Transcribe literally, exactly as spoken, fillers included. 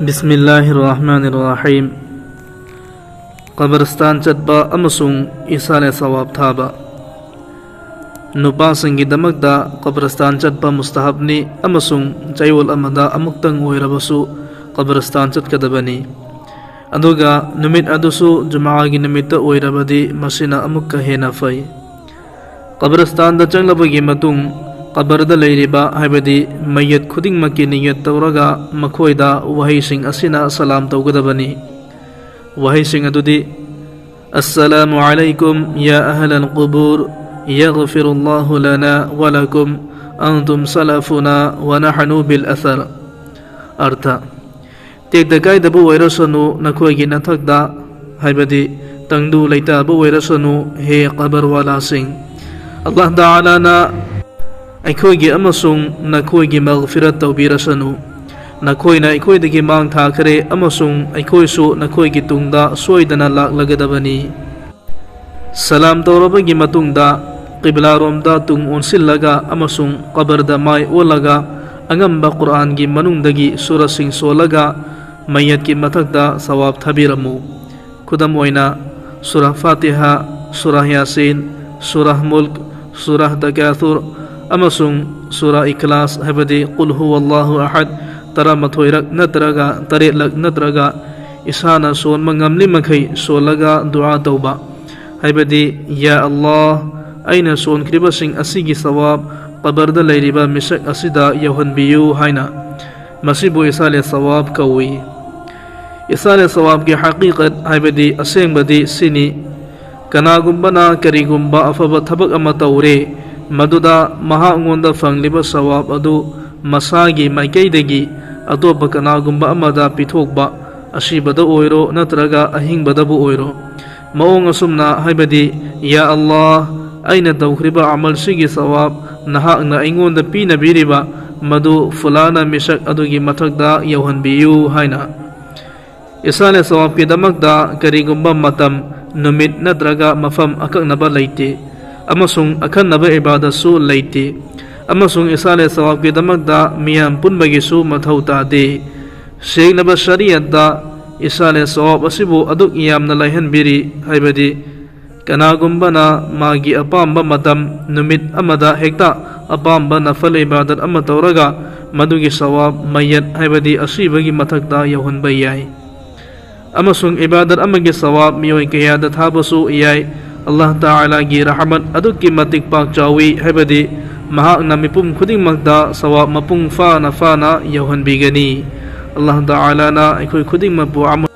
ꯕꯤꯁꯃꯤꯜꯂꯥꯍꯤꯔ ꯔꯍꯃꯥꯅꯤꯔ ꯔꯍꯤꯝ꯫ ꯀꯕꯔꯁꯇꯥꯟ ꯆꯠꯄ ꯑꯃꯁꯨꯡ ꯏꯁꯥꯂꯦ ꯁꯋꯥꯕ ꯊꯥꯕ꯫ ꯅꯨꯄꯥꯁꯤꯡꯒꯤꯗꯃꯛꯇ ꯀꯕꯔꯁꯇꯥꯟ ꯆꯠꯄ ꯃꯨꯁꯇꯍꯕꯅꯤ ꯑꯃꯁꯨꯡ ꯆꯌꯣꯜ ꯑꯃꯗ ꯑꯃꯨꯛꯇꯪ ꯑꯣꯏꯔꯕꯁꯨ ꯀꯕꯔꯁꯇꯥꯟ ꯆꯠꯀꯗꯕꯅꯤ꯫ ꯑꯗꯨꯒ ꯅꯨꯃꯤꯠ ꯑꯗꯨꯁꯨ ꯖꯨꯃꯥꯒꯤ ꯅꯨꯃꯤꯠꯇ ꯑꯣꯏꯔꯕꯗꯤ ꯃꯁꯤꯅ ꯑꯃꯨꯛꯀ ꯍꯦꯟꯅ ꯐꯩ꯫ ꯀꯕꯔꯁꯇꯥꯟꯗ ꯆꯪꯂꯕꯒꯤ ꯃꯇꯨꯡ, ꯀꯕꯔꯗ ꯂꯩꯔꯤꯕ, ꯍꯥꯏꯕꯗꯤ ꯃꯌꯦꯠ ꯈꯨꯗꯤꯡꯃꯛꯀꯤ ꯅꯤꯌꯠ ꯇꯧꯔꯒ ꯃꯈꯣꯏꯗ ꯋꯥꯍꯩꯁꯤꯡ ꯑꯁꯤꯅ ꯁꯂꯥꯝ ꯇꯧꯒꯗꯕꯅꯤ꯫ ꯋꯥꯍꯩꯁꯤꯡ ꯑꯗꯨꯗꯤ, "ꯑꯁꯁꯂꯥꯃꯨ ꯑꯂꯥꯏꯀꯨꯝ ꯌꯥ ꯑꯍꯂꯜ ꯀꯨꯕꯨꯔ, ꯌꯒꯐꯤꯔꯨꯜꯂꯥꯍꯨ ꯂꯅꯥ ꯋꯂꯀꯨꯝ, ꯑꯟꯇꯨꯝ ꯁꯂꯐꯨꯅꯥ ꯋꯅꯍꯅꯨ ꯕꯤꯜ ꯑꯁꯔ"꯫ ꯑꯔꯊ: "ꯇꯦꯛꯇ ꯀꯥꯏꯗꯕ ꯑꯣꯏꯔꯁꯅꯨ ꯅꯈꯣꯏꯒꯤ ꯅꯊꯛꯇ", ꯍꯥꯏꯕꯗꯤ ꯇꯪꯗꯨ ꯂꯩꯇꯥꯕ ꯑꯣꯏꯔꯁꯅꯨ, ꯍꯦ ꯀꯕꯔꯋꯥꯂꯥꯁꯤꯡ꯫ ꯑꯜꯂꯥꯍ ꯇꯥꯂꯥꯅ ꯑꯩꯈꯣꯏꯒꯤ ꯑꯃꯁꯨꯡ ꯅꯈꯣꯏꯒꯤ ꯃꯒꯐꯤꯔꯠ ꯇꯧꯕꯤꯔꯁꯅꯨ꯫ ꯅꯈꯣꯏꯅ ꯑꯩꯈꯣꯏꯗꯒꯤ ꯃꯥꯡ ꯊꯥꯈ꯭ꯔꯦ ꯑꯃꯁꯨꯡ ꯑꯩꯈꯣꯏꯁꯨ ꯅꯈꯣꯏꯒꯤ ꯇꯨꯡꯗ ꯁꯣꯏꯗꯅ ꯂꯥꯛꯂꯒꯗꯕꯅꯤ꯫ ꯁꯂꯥꯝ ꯇꯧꯔꯕꯒꯤ ꯃꯇꯨꯡꯗ, ꯀꯤꯕ꯭ꯂꯥꯔꯣꯝꯗ ꯇꯨꯡ ꯑꯣꯟꯁꯤꯜꯂꯒ ꯑꯃꯁꯨꯡ ꯀꯕꯔꯗ ꯃꯥꯏ ꯑꯣꯜꯂꯒ, ꯑꯉꯝꯕ ꯀꯨꯔꯑꯥꯟꯒꯤ ꯃꯅꯨꯡꯗꯒꯤ ꯁꯨꯔꯥꯁꯤꯡ ꯁꯣꯜꯂꯒ ꯃꯌꯠꯀꯤ ꯃꯊꯛꯇ ꯁꯋꯥꯕ ꯊꯥꯕꯤꯔꯝꯃꯨ꯫ ꯈꯨꯗꯝ ꯑꯣꯏꯅ, ꯁꯨꯔꯥ ꯐꯥꯇꯤꯍꯥ, ꯁꯨꯔꯥ ꯌꯥꯁꯤꯟ, ꯁꯨꯔꯥ ꯃꯨꯜꯛ, ꯁꯨꯔꯥ ꯇꯀꯥꯊꯨꯔ, ꯑꯃꯁꯨꯡ ꯁꯨꯔꯥ ꯏꯈꯂꯥꯁ, ꯍꯥꯏꯕꯗꯤ ꯀꯨꯜ ꯍꯨꯋꯜꯂꯥꯍꯨ ꯑꯍꯗ, ꯇꯔꯥꯃꯥꯊꯣꯏꯔꯛ ꯅꯠꯇ꯭ꯔꯒ ꯇꯔꯦꯠꯂꯛ ꯅꯠꯇ꯭ꯔꯒ ꯏꯁꯥꯅ ꯁꯣꯟꯕ ꯉꯝꯂꯤ ꯃꯈꯩ ꯁꯣꯜꯂꯒ ꯗꯨꯑꯥ ꯇꯧꯕ, ꯍꯥꯏꯕꯗꯤ, "ꯌꯥ ꯑꯜꯂꯥꯍ, ꯑꯩꯅ ꯁꯣꯟꯈ꯭ꯔꯤꯕꯁꯤꯡ ꯑꯁꯤꯒꯤ ꯁꯋꯥꯕ ꯀꯕꯔꯗ ꯂꯩꯔꯤꯕ ꯃꯤꯁꯛ ꯑꯁꯤꯗ ꯌꯧꯍꯟꯕꯤꯌꯨ" ꯍꯥꯏꯅ꯫ ꯃꯁꯤꯕꯨ ꯏꯁꯥꯂꯦ ꯁꯋꯥꯕ ꯀꯧꯏ꯫ ꯏꯁꯥꯂꯦ ꯁꯋꯥꯕꯀꯤ ꯍꯀꯤꯀꯠ, ꯍꯥꯏꯕꯗꯤ ꯑꯁꯦꯡꯕꯗꯤ ꯁꯤꯅꯤ: ꯀꯅꯥꯒꯨꯝꯕꯅ ꯀꯔꯤꯒꯨꯝꯕ ꯑꯐꯕ ꯊꯕꯛ ꯑꯃ ꯇꯧꯔꯦ, ꯃꯗꯨꯗ ꯃꯍꯥꯛꯉꯣꯟꯗ ꯐꯪꯂꯤꯕ ꯁꯋꯥꯕ ꯑꯗꯨ ꯃꯁꯥꯒꯤ ꯃꯥꯏꯀꯩꯗꯒꯤ ꯑꯇꯣꯞꯄ ꯀꯅꯥꯒꯨꯝꯕ ꯑꯃꯗ ꯄꯤꯊꯣꯛꯄ, ꯑꯁꯤꯕꯗ ꯑꯣꯏꯔꯣ ꯅꯠꯇ꯭ꯔꯒ ꯑꯍꯤꯡꯕꯗꯕꯨ ꯑꯣꯏꯔꯣ꯫ ꯃꯑꯣꯡ ꯑꯁꯨꯝꯅ, ꯍꯥꯏꯕꯗꯤ, "ꯌꯥ ꯑꯜꯂꯥꯍ, ꯑꯩꯅ ꯇꯧꯈ꯭ꯔꯤꯕ ꯑꯃꯜꯁꯤꯒꯤ ꯁꯋꯥꯕ ꯅꯍꯥꯛꯅ ꯑꯩꯉꯣꯟꯗ ꯄꯤꯅꯕꯤꯔꯤꯕ ꯃꯗꯨ ꯐꯨꯂꯥꯅ ꯃꯤꯁꯛ ꯑꯗꯨꯒꯤ ꯃꯊꯛꯇ ꯌꯧꯍꯟꯕꯤꯌꯨ" ꯍꯥꯏꯅ꯫ ꯏꯁꯥꯂꯦ ꯁꯋꯥꯕꯀꯤꯗꯃꯛꯇ ꯀꯔꯤꯒꯨꯝꯕ ꯃꯇꯝ, ꯅꯨꯃꯤꯠ ꯅꯠꯇ꯭ꯔꯒ ꯃꯐꯝ ꯑꯀꯛꯅꯕ ꯂꯩꯇꯦ, ꯑꯃꯁꯨꯡ ꯑꯈꯟꯅꯕ ꯏꯕꯥꯗꯠꯁꯨ ꯂꯩꯇꯦ, ꯑꯃꯁꯨꯡ ꯏꯁꯥꯂꯦ ꯁꯋꯥꯕꯀꯤꯗꯃꯛꯇ ꯃꯤꯌꯥꯝ ꯄꯨꯟꯕꯒꯤꯁꯨ ꯃꯊꯧ ꯇꯥꯗꯦ꯫ ꯁꯦꯡꯂꯕ ꯁꯔꯤꯌꯠꯇ ꯏꯁꯥꯂꯦ ꯁꯋꯥꯕ ꯑꯁꯤꯕꯨ ꯑꯗꯨꯛ ꯌꯥꯝꯅ ꯂꯩꯍꯟꯕꯤꯔꯤ ꯍꯥꯏꯕꯗꯤ, ꯀꯅꯥꯒꯨꯝꯕꯅ ꯃꯥꯒꯤ ꯑꯄꯥꯝꯕ ꯃꯇꯝ, ꯅꯨꯃꯤꯠ ꯑꯃꯗ ꯍꯦꯛꯇ ꯑꯄꯥꯝꯕ ꯅꯐꯜ ꯏꯕꯥꯗꯠ ꯑꯃ ꯇꯧꯔꯒ, ꯃꯗꯨꯒꯤ ꯁꯋꯥꯕ ꯃꯌꯠ ꯍꯥꯏꯕꯗꯤ ꯑꯁꯤꯕꯒꯤ ꯃꯊꯛꯇ ꯌꯧꯍꯟꯕ ꯌꯥꯏ꯫ ꯑꯃꯁꯨꯡ ꯏꯕꯥꯗꯠ ꯑꯃꯒꯤ ꯁꯋꯥꯕ ꯃꯤꯑꯣꯏ ꯀꯌꯥꯗ ꯊꯥꯕꯁꯨ ꯌꯥꯏ꯫ ꯑꯜꯂꯥꯍ ꯇꯥꯂꯥꯒꯤ ꯔꯍꯃꯠ ꯑꯗꯨꯛꯀꯤ ꯃꯇꯤꯛ ꯄꯥꯛ ꯆꯥꯎꯏ ꯍꯥꯏꯕꯗꯤ, ꯃꯍꯥꯛꯅ ꯃꯤꯄꯨꯝ ꯈꯨꯗꯤꯡꯃꯛꯇ ꯁꯋꯥꯕ ꯃꯄꯨꯡ ꯐꯥꯅ ꯐꯥꯅ ꯌꯧꯍꯟꯕꯤꯒꯅꯤ꯫ ꯑꯜꯂꯥꯍ ꯇꯥꯂꯥꯅ ꯑꯩꯈꯣꯏ ꯈꯨꯗꯤꯡꯃꯛꯄꯨ ꯑꯃ